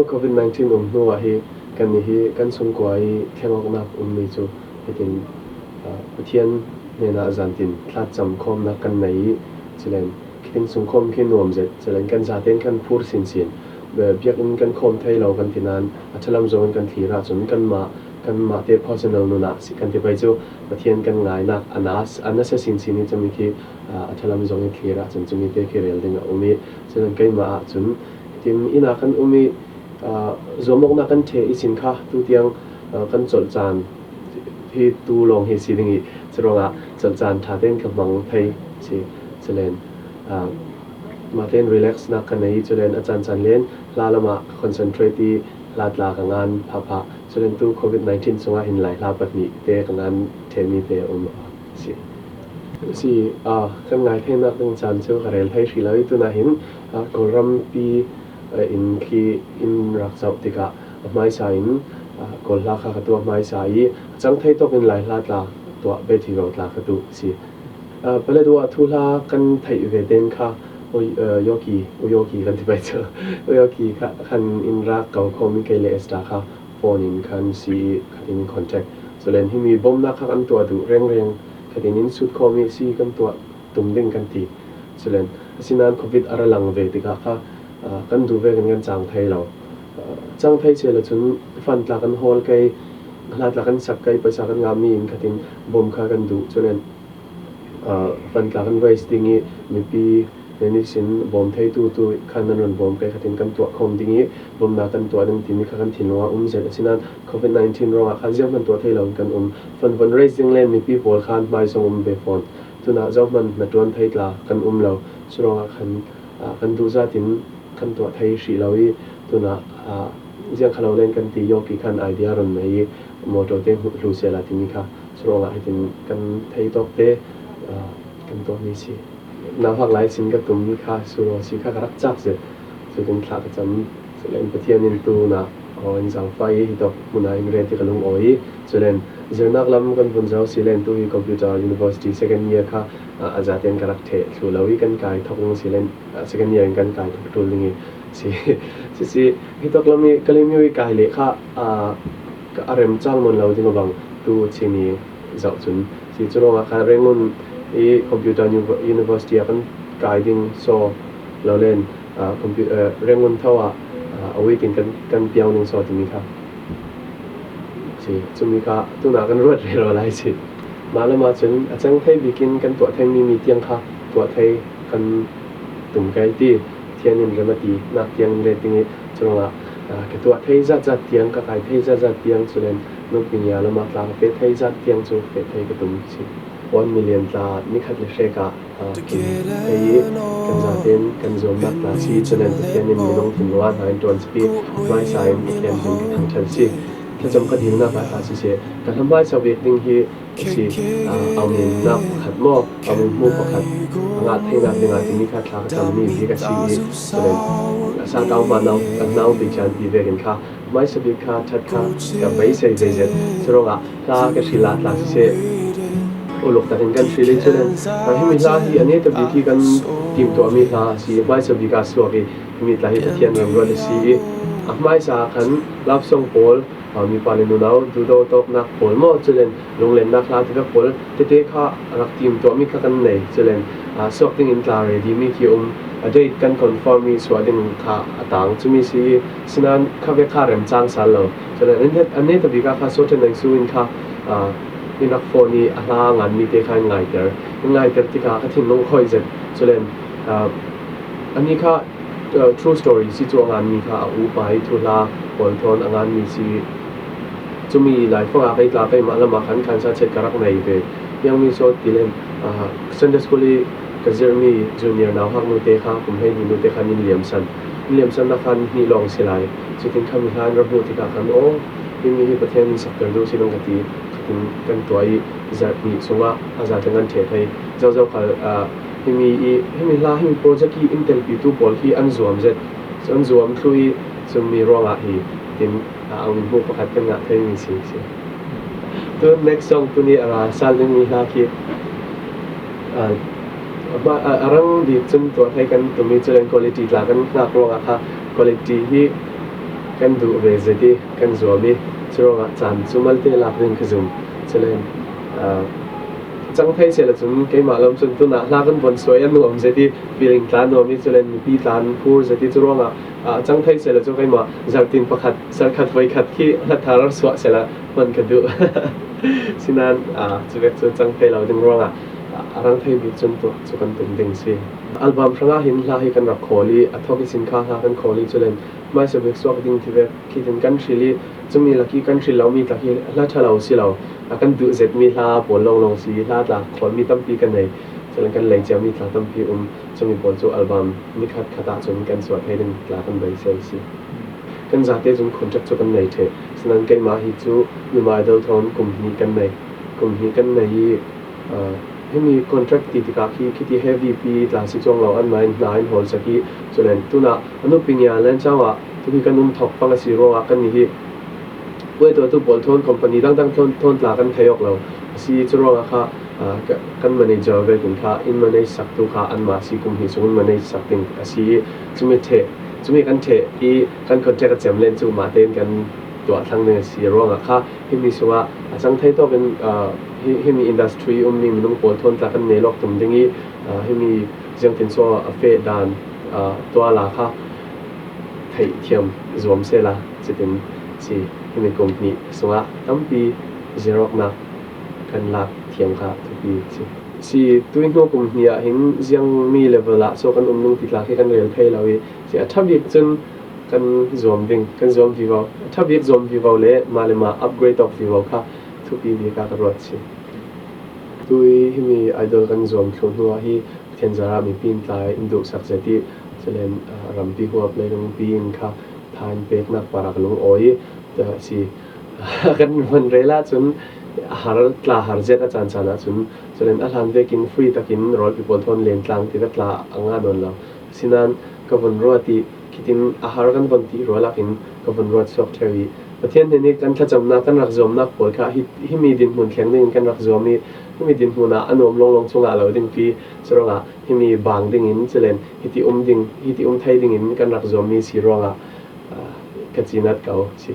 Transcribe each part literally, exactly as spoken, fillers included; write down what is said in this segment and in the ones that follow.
Covid nineteen um hnuah hi kannih hi kan sungkua i thlengawknak ummi cu hitin, ah, Pathian hnenah zantin thlacam khawmnak kan nei i, culen khitin sungkhawm khi nuam zet, culen kan zaten kan phur sinsin. Biakinn kan khawm thei lo kan ti nain a ṭhalam zongin kan thlir ahcun kanmah, kanmah te personal nunah si kan ti pei cu Pathian kan ngainak a na, a nasa sinsin i cumi khi, ah, a ṭhalam zongin thlir ahcun cumi te khi rel ding a um i, culen keimah ahcun hitin inn ah kan um i, ah, zuamawknak kan ṭheh ihsin kha tu tiang, ah, kan colh caan hi tu lawng hi si ding i, curuangah colh caan ṭha tein ka hmang thei si. Culen, ah, mah tein relax nak ka nei i, culen a caan caan len hla lamah ka concentrate i hla tla ka ngan phahphah. Culen tu Covid nineteen sungah hin Lai hla pahnih te ka ngan ṭhehmi te a um a si. Si, ah, kan ngai theinak ding caan cu ka rel thei hrih lo i, tunah hin, ah, Kawlrampi, ah, in khi in rak zoh tikah a hmaisa in, ah, Kawl hla kha ka tuah hmaisa i, a cang thei tawk in Lai hla tla tuah, Bethiro tla ka tuh si. Ah, Paletwa thuhla kan theih ve ten kha, U, ah, Yoki, U Yoki kan ti pei cu, U Yoki kha khan in rak ko khawm i, kei le Esther kha phone in khan si i khatin contact. Culen himi bomnak kha kan tuah duh rengreng, khatin in sut khawm i si kan tuah tum ding kan ti. Culen asinain Covid a ra lang ve tikah kha, ah, kan duh vekin kan cang thei lo. Ah, cang thei sehla cun fund tla kan hawl kei, hla tla kan sak kei, paisa kan ngahmi in khatin bom kha kan duh. Culen, ah, fund tla kan raise ding i mipi nen ihsin bawm theitu tu khan nan run bawm kei khatin kan tuah khawm ding i bomnak kan tuah ding timi kha kan thinlung ah um zet. Asinain Covid nineteen ruangah khan zianghman tuah thei lo in kan um. Fund fundraising le mipi pawl khan hmaisawng um ve fawn. Tunah zohman hnaṭuan thei tla kan um lo. Curuangah khan, ah, kan duh zat in kan tuah thei hrih lo i, tunah, ah, ziang kha lo len kan ti, Yoki khan idea run nei i motor te hmuh hlu sehla timi kha curuangah hitin kan thei tawk te, ah, kan tuahmi si. Nauhak lai sin ka tummi kha, sulaw si kha ka rak cak zet. Cutin thla ka cam. Culen Pathian in tunah aw in zaangfah i, hitawk hmunah in ret i ka lung aw i, culen zirnak lam kan vun zoh si len tu hi Computer University second year kha, ah, a zaten ka rak ṭheh thlu lo i kan kai thawk ding si len, ah, second year in kan kai thawk ṭul ding i si, si, si, hitawk lam i Kalemyo i kai leh kha, ah, ka a rem cang nawn lo ding a bang tu chin i zoh cun si. Curuangah khan Rangoon i Computer Univ-, University ah kan kai ding saw lo len, ah, compu-, ah, Rangoon tho ah, ah, a waiting kan, kan piang ding saw timi kha si. Cumi kha tunah kan ruat rero lai si. Mah lam ahcun a cang thei bikin kan tuah theimi mi tiang kha tuah thei kan tum kai ti. Pathian in rem a ti nak tiang in ret ding i, curuangah, ah, ka tuah thei zat zat tiang, ka kai thei zat zat tiang, culen nupi nia lamah tla ka peh thei zat tiang cu peh thei ka tum si. One million tla nikhat le hrek ah, ah, kei i kan zaten kan zuamnak tla si, culen Pathian in minung thinlung ah hna in ṭuan si i, hmaisa in Pathian hmin ka thangṭhat si. Thlacam ka dihnak ah tla siseh, ka hla hmaisa bik ding hi si, ah, aunimnak pakhat maw, aunimhmu pakhat a ngah theinak dingah timi kha thla ka cammi bik a si i, culen a sa tau hma nau, a nau bik caan ti vekin kha hmaisa bik kha ṭhat kha ka beisei zeizet. Curuangah hla ka hril ah tla siseh, uluk takin kan hril i, culen, ah, himi hla hi a neta bik hi kan timtuahmi hla a si, hmaisa bik ah suak i, himi tla hi Pathian remruat a si i, a hmaisa ah khan love song pawl, ah, mipa le nunau duhdawtawknak pawl maw, culen lunglennak hla tivek pawl tete kha a rak timtuahmi kha kan nei. Culen, ah, suak dingin tla ready mi khi um, a date kan confirm i suah ding kha a tang cumi si i, sinain kha vek kha rem cang sal lo. Culen an, an neta bik ah kha Sote Naisu in kha, ah, in rak phone i a hla nganmi te kha in ngaiter. In ngaiter tikah ka thinlung khoi zet. Culen, ah, ani kha uh, true story si cu a nganmi kha a upa i thuhla pawl thawn a nganmi si. Cumi laifang ah kei tla keimah lamah khan khansa chet ka rak nei ve. Piangmi sawt ti len, uh, Sunday school i ka zirhmi junior nauhak nu te kha, kum hleihnih nu te khan in liamsan. In liamsan nak khan hnih lawng si lai. Cutin kha mi hlan rak hmuh tikah khan, aw, himi hi Pathian in sakter duh si ding ka ti. Khatin kan tuah i zarh hnih sungah a zate kan ṭheh thei. Zozo khal, uh, himi i, himi hla, himi project i in telpitu pawl hi an zuam zet, an zuam thlu i, cumi ruangah hi tin, ah, a hmuh pakhat kan ngah thei mi si, si. Tu next song tuni a ra sal dingmi hla khi, ah, a, a rang bik cun tuah thei kan tumi cu len quality tla kan ngak ruangah kha quality hi Kan duh ve zet i kan zuam i, curuangah caan cu malte lak ding ka zum. Culen, ah, cang thei sehla cun keimah lam cun tunah hla kan von suai a nuam zet i, feeling tla nuam i, culen mipi tla an phur zet i, curuangah, ah, cang thei sehla cu keimah zarhtin pakhat, zarhkhat voikhat khi hla thar suah sehla hman ka duh. Sinan, ah, cuvek cu cang thei lo ding ruangah, ah, a rang thei bik cun tuah cu kan tum ding si. Album hrangah hin hla hi kan rak khawl i, a thawk ihsin kha hla kan khawl i, culen hmaisa bik suak ding ti vek khi tin kan hril i, cumi lak i kan hril lomi tla khi hla ṭha lo si lo, a kan duh zetmi hla pawl lawnglawng si, hla tla khawlmi tampi kan nei, culen kan lei ciami tla tampi um, cumi pawl cu album nikhat khat ah cun kan suah thei ding tla kan beisei si. Kan zate cun contract cu kan nei ṭheh, sinan keimah hi cu Myanmar Idol thawn kum hnih kan nei, kum hnih kan nei i, ah, himi contract ti tikah khi khiti heavy pi tla si cuang lo, anmah in hna in hawl sak i, culen tunah a nupi ngia len cang ah tuhi kan um thawk pang a si ruangah kannih hi puai tuahtu pawl thawn company dangdang thawn, thawn tla kan thei awk lo a si. Curuangah kha, ah, ka, kan manager vekin kha in manage saktu kha anmah si, kum hnih sung in manage sak ding a si i, cumi ṭheh, cumi kan ṭheh i kan contract a cem len cu mahte in kan tuah thlang ding a si ruangah kha himi sungah a cang thei tawk in, ah, hi, himi industry ummi minung pawl thawn tla kan nei lawk tum ding i, ah, himi ziangtin so a feh dan, ah, tuala kha theihthiam zuam sehla, cutin si. Himi kum hnih sungah tampi ziarawknak kan lak thiam kha thupi si. Si, tuihnu kum hnih ah hin ziangmi level ah so kan um ning ti tla khi kan rel thei lo i, si, a ṭha bik cun kan zuam ding, kan zuam vivo, a ṭha bik zuam vivo le mah le mah upgrade awk vivo kha thupi bik ah ka ruat si. Tui himi Idol kan zuam thluh hnu ah hi Pathian zarah mipi in tla in duhsak zet i, culen, ah, rampi huap leilungpi in kha tha in peknak par a ka lungawi i, ah, si, kan von rel ahcun a har, tla har zet a caan caan ahcun, culen a hlan vekin free takin rawlpi pawl thawn len tlang ti ka tla a ngah nawn lo. Sinan ka von ruat i, khitin a har kan von ti rualak in ka von ruat suak ṭheu i, Pathian hnen i kan thlacamnak, kan rak zuamnak pawl kha hi, himi dinhmun thleng dingin kan rak zuam i, himi dinhmun ah a nuam lawnglawng cungah lo dingpi si ruangah himi bang dingin, culen hiti um ding, hiti um thei dingin kan rak zuammi si ruangah, ah, ka cinat ko si.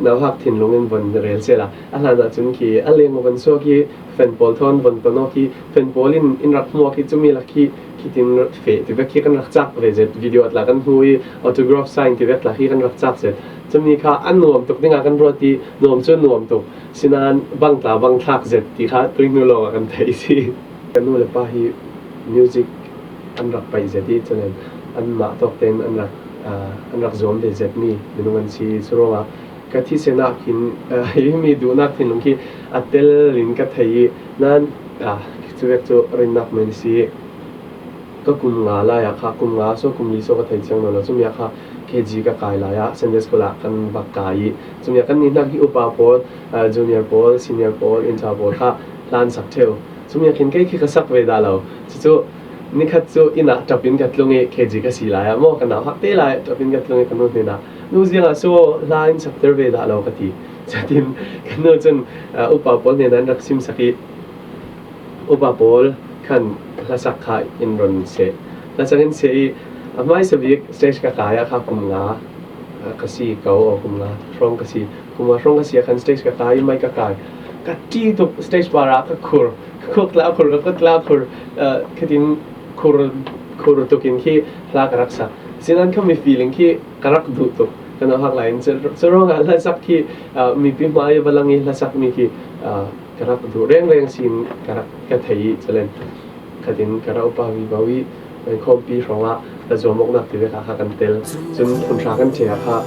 Nauhak thinlung in von rel sehla, a hlan ahcun khi a leng von suak i, fan pawl thawn von ton awk i, fan pawl in in rak hmuak i, cumi lak khi khitin feh ti vek khi kan rak cak ve zet, video ah tla kan hmu i, autograph sign ti vek tla khi kan rak cak zet. Cumi kha a nuam tuk dingah kan ruat i, nuam cu nuam tuk, sinan bang tla bang thlak zet ti kha tuihnu lawngah kan theih si. Ka nu le pa hi music an rak paih zet i, culen anmah tawk tein an rak, ah, an rak zuam ve zetmi minung an si. Curuangah ka thisen ah khin, ah, himi duhnak thinlung khi a tel in ka thei i, nan, ah, cuvek cu rinnak men si. Ka kum nga lai ah kha, kum nga so, kum li so ka thei ciang nawn lo. Cumi ah kha K G ka kai lai ah Sunday school ah kan va kai i, cumi ah kan nihnak hi upa pawl, ah, junior pawl, senior pawl, innṭha pawl kha hlan sak ṭheu. Cumi ah khin kei khi ka sak ve dah lo. Cucu nikhat cu inn ah ṭap in ka tlung i, K G ka si lai ah maw, ka nauhak te lai ah ṭap in ka tlung i, ka nu hnenah, "Nu, ziangah so hla in sakter ve dah lo?" ka ti. Cutin ka nu cun, ah, upa pawl hnenah an rak simsak i, upa pawl khan hlasak kha in run seh. Hlasak in seh i, a hmaisa bik stage ka kai ah kha kum nga, ah, ka si ko, aw, kum nga hrawng ka si. Kum nga hrawng ka si ah khan stage ka kai i, mic ka kai. Ka ṭih tuk, stage par ah ka khur, ka khuk tla khur, ka kut tla khur, ah, khitin khur, khur tuk in khi hla ka rak sak. Sinan kha mi feeling khi ka rak duh tuk. Ka nauhak lai in cu, cu ruangah hlasak khi, ah, mipi hmai va lang i hlasak mi khi, ah, ka rak duh rengreng sin ka rak, ka thei i, culen khatin ka rak upa vivo i, khawmpi hrawngah ka zuam awknak ti vek ah kha kan tel. Cun phunhra kan ṭheh ah kha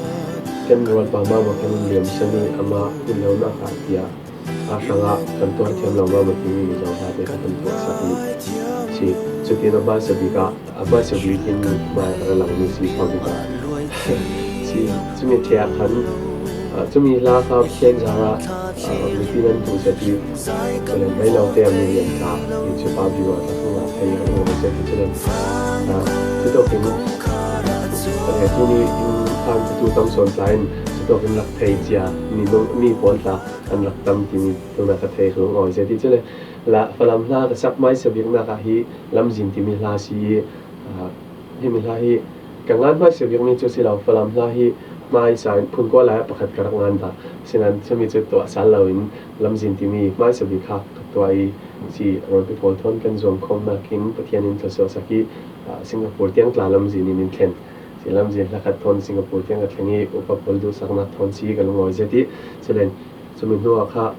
kan rualpa mah kan liam sen i, amah inn lonak ah tiah a hrangah kan tuar thiam lo mah timi Mizo hla te kha kan tuahsak i si. Cutin a hmaisa bik ah, a hmaisa bik in hmai a ra langmi si kha bik ah si. Cumi ṭheh ah khan, ah, cumi hla kha Pathian zarah, ah, mipi nan duh zet i, culen rei lo te a mi lian tla i, cupa bik ah tla kha ngah thei a ngah zet i, culen, ah, cutluk in, ah, tuni in khan tu tam sawn tla in cutluk in rak thei cia mi, mi pawl tla an rak tam timi tunah ka thei ka lungawi zet i, culen la Falam hla ka sak hmaisa biknak ah hi Lamzin timi hla si i, ah, himi hla hi ka ngan hmaisa bikmi cu si lo, Falam hla hi, Hmaisa in phun kua lai ah pakhat ka rak ngan ta. Sinan chumi cu tuah sal lo in lamzin timi hmaisa bik kha ka tuah i, si Ronpi pawl thawn kan zuam khawmnak in Pathian in thluasuah sak i, ah, Singapore tiang tla lamzin in in thlen. Si lamzin hlakhat thawn Singapore tiang ka thleng i upa pawl duhsaknak thawn si ka lungawi zet i, culen cumi hnuah kha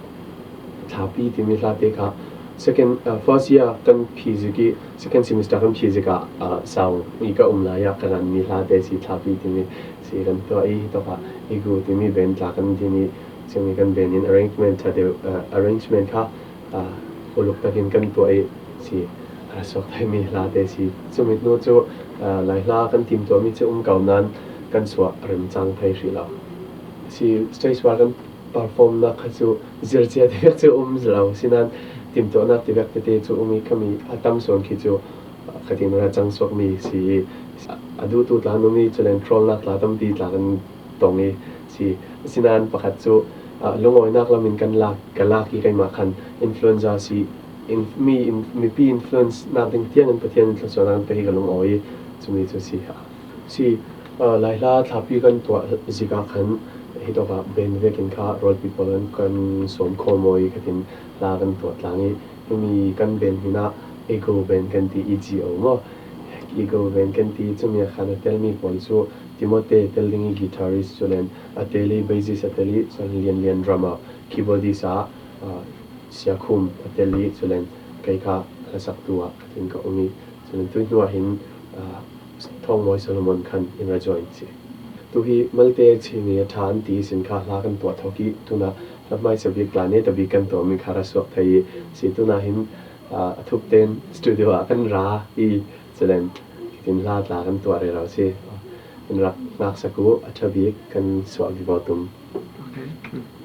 thlapi timi hlate kha second, ah, first year kan phi zik i second semester kan phi zik ah, ah, sau i ka um lai ah ka nganmi hlate si thlapi timi si kan tuah i, hitawkah igu timi band tla kan timi cumi kan band in arrangement ṭha deuh, ah, arrangement kha, ah, uluk takin kan tuah i si a suak theimi hlate si. Cumi hnu cu, ah, Laihla kan timtuahmi cu um ko nain kan suah remcang thei hrih lo. Si stage par kan performnak kha cu zircia tivek cu um lo, sinan timtuahnak tivek tete cu um i, khami a tam sawn khi cu, ah, khatin a cang suakmi si i, a duhtu tla an um i, culen hrawlnak tla tampi tla kan tong i si. Sinan pakhat cu, ah, lungawinak lam in kan lak, ka lak i keimah khan influencer si, in, mi in, mipi influence nak ding tiang in Pathian in thluasuahnak kan pe hi ka lungawi i, cumi cu si. Si, ah, Laihla thlapi kan tuah zik ah khan hitawkah band vekin kha rawlpi pawl kan, kan sawm khawm aw i khatin hla kan tuah tlang i, himi kan band hmin ah Ego Band kan ti, E G O maw? Ego Band kan ti, cumi ah khan a telmi pawl cu Timote tel ding i guitarist, culen a tel i bassist a tel i, culen Lian Lian drummer, keyboardist ah, ah, Siakhum a tel i, culen kei kha hlasaktu ah khatin ka um i, culen tui hnuah hin, ah, Thawngmawi Solomon khan in ra join si. Tu hi malte chini a ṭha an ti sin kha hla kan tuah thawk i, tunah hla hmaisa bik tla neta bik kan tuahmi kha ra suak thei i si. Tunah hin, ah, a thup tein studio ah kan ra i, culen hitin hla tla kan tuah rero si. In rak ngaksak u, a ṭha bik kan suah vivo tum.